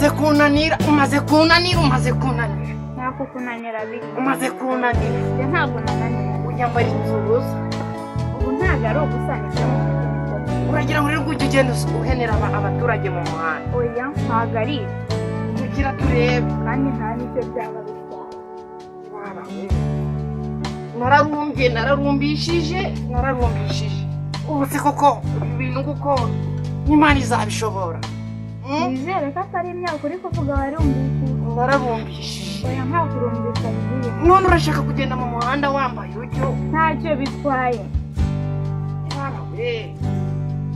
Umaze kunanira, umaze kunanira, umaze kunanira. Ntako kunanira biri. Umaze kunanira. Njye ntabwo nananiwe. Unyambara inzubuza. Ubu ntabwo ari ugusana ibyo mu mutwe. Uragira ngo rero ujye ugenda uhenera abaturage mu muhanda? Oya, ntabwo ari ibyo. Kugira turebe. Kandi nta n'icyo byaba bitwaye. Waba we. Nararumbye, nararumbishije, nararumbishije. Ubu se koko ibi bintu kuko Imana izabishobora? Nizere ko atari imyaka uri kuvuga warumbishije. Nararumbishije. Oya, nta kurumbisha bigiye. None urashaka kugenda mu muhanda wambaye utyo? Ntacyo bitwaye. Waba we,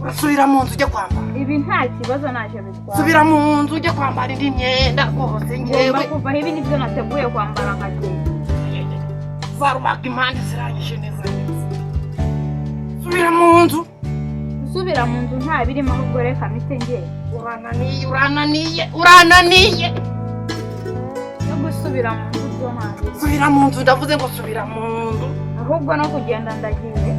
urasubira mu nzu ujya kwambara. Ibi nta kibazo, ntacyo bitwaye. Subira mu nzu ujya kwambara indi myenda rwose. Ngomba Ngewe kuvaho, ibi nibyo nateguye kwambara nkagenda. Zarubaga impande zirangije neza neza. Subira mu nzu. Gusubira mu nzu nta birimo, ahubwo reka mpite ngenda. Urananiye, urananiye, urananiye. No gusubira mu nzu byo nta birimo. Subira mu nzu, ndavuze ngo subira mu nzu. Ahubwo no kugenda ndagiye.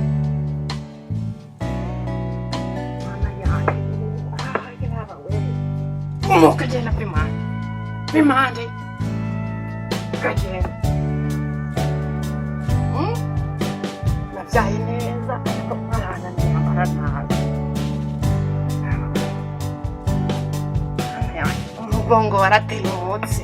Mana yanjye! Ah, yaba we, umuka, genda pimande pimande, kagenda. Nabyaye neza ariko arananiye, ambara nabi. Mana yanjye, umugongo waratenutse.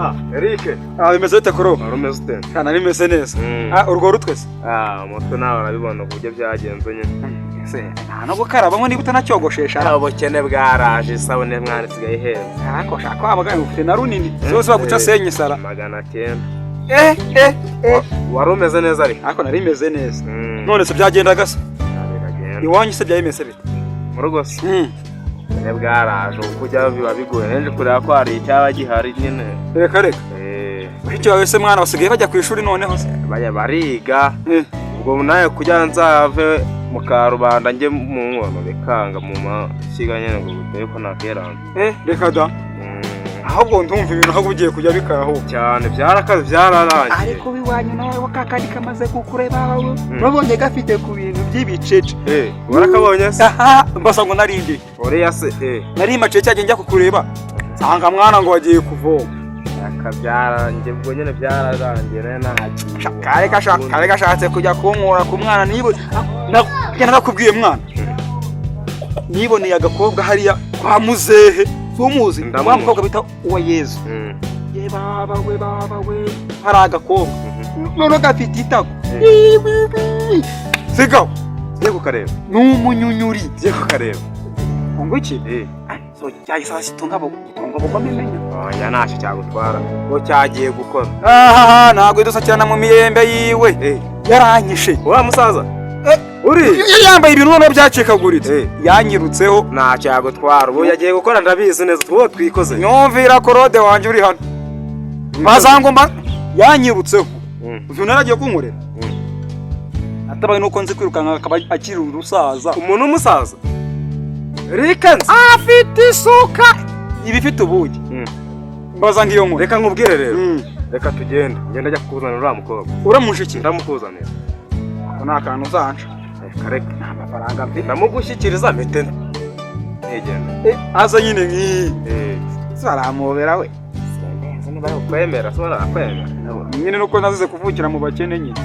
Ah, Eric. Ah, bimeze bite kuro? Wari umeze ute? Kana bimeze neza. Ah, urwo rutwe se? Ah, umutwe nawe urabibona uburyo byagenze nyine. Ese nta no gukarabamo niba utanacyogoshesha? Ah, ubukene bwaraje, isabune mwana isigaye ihenze. Ariko shaka wabaga ufite na runini. Zose baguca senye sara. 900. Eh eh eh. Wari umeze neza ariko. Ariko nari meze neza. None se byagendaga se? Biragenda. Iwanyu se byari bite? Mu rugo se? Ubukene bwaraje, uko ujya biba bigoye. Nje kureba ko hari icyaba gihari nyine. Reka reka. Mushiki wawe se mwana basigaye bajya ku ishuri noneho se? Bajya bariga. Ubwo nawe kugira nzave mu karubanda njye mu nkono bikanga mu mashyiga nyine ngo biteye ko nakerana. Reka da. Ahubwo ndumva ibintu ahubwo ugiye kujya bikaraho. Cyane byarakaze, byararangiye. Ariko iwanyu nawe kakandi kamaze kukureba babonye gafite ku bintu by'ibicece. Warakabonye se? Aha, mbasa ngo narindi. Uriya se Nari maciye cyagiye njya kukureba. Nsanga mwana ngo wagiye kuvoma. Akabyara ubwo nyine byararangiye nayo nahagiye. Kare gashatse kujya kunkura ku mwana niba nakubwiye mwana. Niboneye agakobwa hariya kwa muzehe. Tumuzi wa mukobwa bita uwa Yezu. Ye baba we, baba we, hari agakobwa none gafite itako. Sigaho. Ngiye kukareba. Ni umunyunyuri. Ngiye kukareba. Ngo iki? So cyahise gitunga gitunga bugome menya. Oya, ntacyo cyagutwara. Ngo cyagiye gukora. Ahaha, ntabwo idusakirana mu miyembe yiwe. Yaranyishe. Wa musaza? Uri? Yambaye ibintu noneho byacikaguritse. Yanyirutseho. Ntacyo yagutwara. Ubu yagiye gukora ndabizi neza. Tuwo twikoze. Nyumvira korode wanjye uri hano. Bazangomba yanyirutseho. Uyu naragiye kunkorera. Atabaye nuko nzi kwirukanka akaba akiri urusaza. Umuntu w'umusaza? Rikanze. Afite isuka iba ifite ubugi. Mbaza ngiyo nkuru. Reka nkubwire rero. Reka tugende. Ngenda ajya kukuzanira uriya mukobwa. Uramushikira? Ndamukuzanira. Ako ni akantu uzanca. Reka reka. Nta mafaranga mfite. Ndamugushyikiriza mpite nigenda. Aza nyine nk'iyi. Zaramubera we. Sinzi niba ari ukwemera, se arakwemera. Nyine nuko nazize kuvukira mu bakene nyine.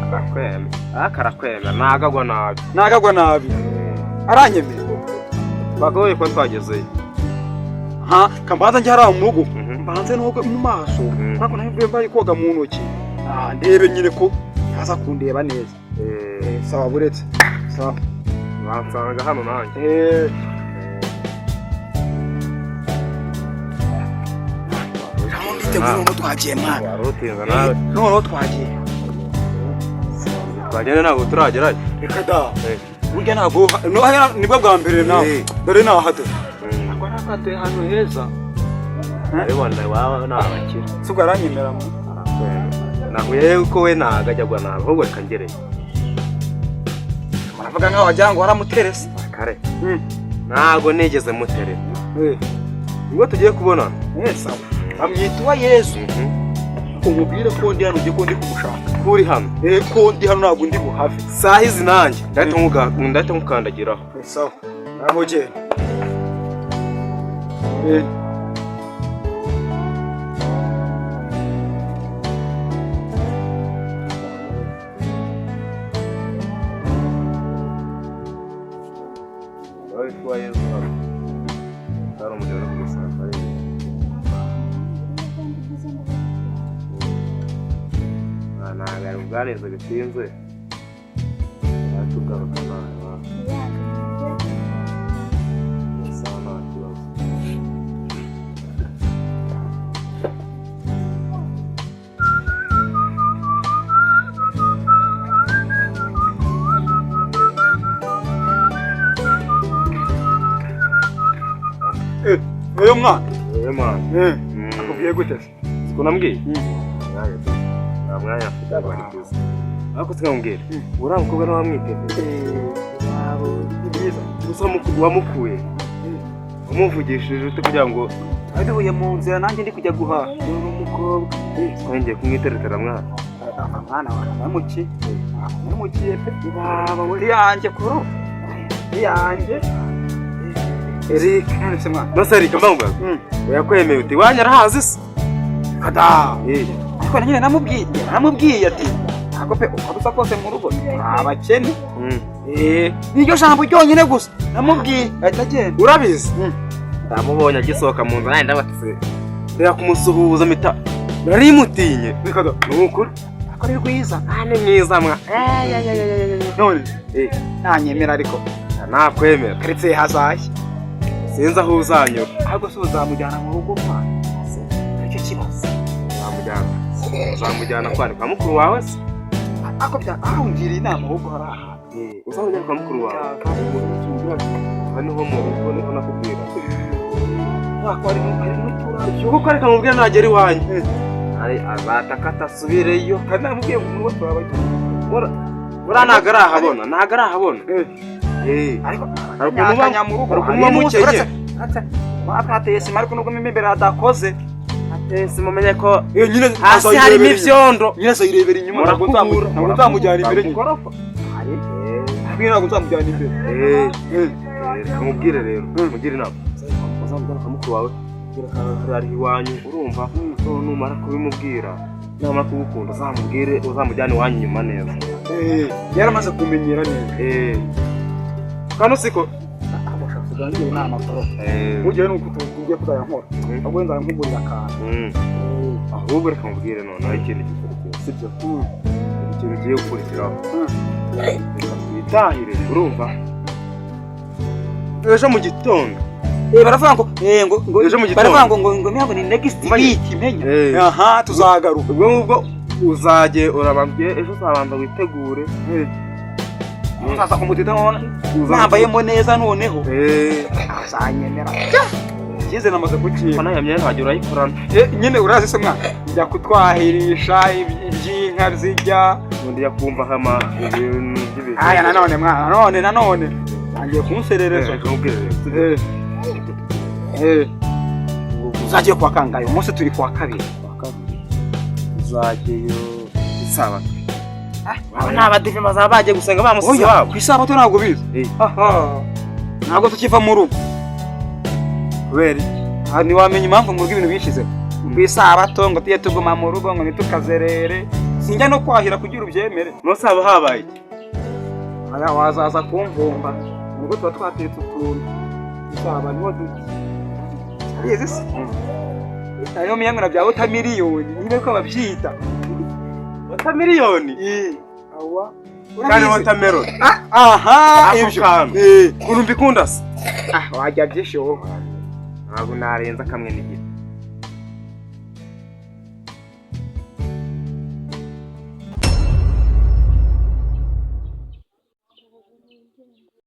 Arakwemera. Ariko arakwemera, nagagwa nabi. Nagagwa nabi. Aranyemera. Bagoye ko twagezeyo. Aha, kambanza njye hariya mu rugo. Mbanze noge mu maso. Ntabwo nawe mbaye koga mu ntoki. Ah, ndebe nyine ko yaza kundeba neza. Sawa buretse. Sawa. Wansanga hano nanjye. Noneho twagiye mwana. Warutinza nawe. Noneho twagiye. Twagenda ntabwo turagerayo. Reka da. Burya ntabwo nibwo bwa mbere nawe. Dore naha dore. Ako nakatuye ahantu heza. Aribona iwawe ni abakire. Si ubwo aranyemera mu. Nahuye ko we ntago ajya agwa nabi ahubwo reka ngereye. Muravuga nkaho wagira ngo waramuterese. Kare. Ntago nigeze mutereta. Ubwo tugiye kubonana. Sawa. Bamwita uwa Yezu. Umubwire ko ndi hano ugiye ko ndi kumushaka. Kuri hano. Ko ndi hano ntabwo ndi buhave. Saha izi nanjye ndahita nkukandagiraho. Sawa. Naho genda. Ntabwo bitinze tugaruka nta kibazo. Uyu mwana Uyu mwana akubwiye gute se? Siko nambwiye nta mwanya afite ari byiza ariko sinamubwira uriya mukobwa nawe wamwiteze ni byiza gusa wamukuye wamuvugishije ute kugira ngo duhuye mu nzira nanjye ndi kujya guhaha uri umukobwa twongeye kumwiteretera mwana mwana wamukiye wamukiye pe baba we yanjye kuro yanjye Eric none mwana nose Eric mbangwa uyakwemeye uti wanyu arahazi se kada ariko nyine namubwiye ati ntabwo pe uko bisa kose mu rugo abakene niryo jambo ryonyine gusa namubwiye ahita agenda urabizi ndamubonye agisohoka mu nzu nanjye ndabatse ndera kumusuhuza mpita narimutinye ni ukuri ako ni rwiza ni mwiza mwa none nanyemera ariko nakwemera keretse hazaye sinzi aho uzanyura ahubwo si uzamujyana mu rugo mwana nicyo kibazo uzamujyana kwa mukuru wawe se ako bya ahungiriye inama ahubwo hari ahantu uzamujyana kwa mukuru wawe aha niho mu rugo niho nakubwira kuko reka mubwire nagera iwanyu azataka atasubireyo kandi namubwiye ngo mu rugo turabayo buriya ntabwo arahabona ntabwo arahabona ariko hari ukuntu uba mukenye twateye sima ariko nubwo mo imbere hadakoze sima umenye ko hasi harimo ibyondo nyine azayirebera inyuma ntabwo nzamujyana imbere nyine ntabwo nzamujyana imbere reka mubwire rero mugire inama uzamujyana kwa mukuru wawe ari iwanyu urumva numara kubimubwira namara kugukunda uzamubwire uzamujyana iwanyu inyuma neza yaramaze kumenyera neza kandi usiko tuganire inama koro mugiye nuko tugiye kuzajya nkora ahubwo nzajya nkugurira akantu ahubwo reka mubwire noneho ikindi gikurikira sibyo ikintu ugiye gukurikiraho reka twitahire urumva ejo mu gitondo baravuga ngo ngo ejo mu gitondo baravuga ngo ngo ngo ni next week menya aha tuzagaruka ubwo ngubwo uzajye urabanza ejo uzabanza witegure uzaza kumutita nambayemo neza noneho azanyemera cyize namaze kukiba nayo myenda wajya urayikorana nyine urazi se mwana njya kutwahirisha iby'inka zijya ubundi yakumva hama ibintu by'ibintu aya nanone mwana nanone ntangiye kunserereza uzagiye kwa kangahe umunsi turi kwa kabiri uzageyo isabato aba ni abadive bazaba bagiye gusenga bamusize wabo ku isabato ntabwo bizi ntabwo tukiva mu rugo kubera iki ntiwamenya impamvu mu rugo ibintu bishize ku isabato ngo tujye tuguma mu rugo ngo ntitukazerere sinjya no kwahira kugira ubyemere munsi haba habaye iki wazaza kumvumba mu rugo tuba twatetse utuntu isaba niho duke Urizi se? Ayo miyangana bya watermelon, niba ko babyita. Watermelon? Awa. Kandi watermelon. Aha, Ako ibyo. kantu. Ukuntu mbikunda se? Ah, wajya byinshi wowe. Ntabwo narenza kamwe n'igice.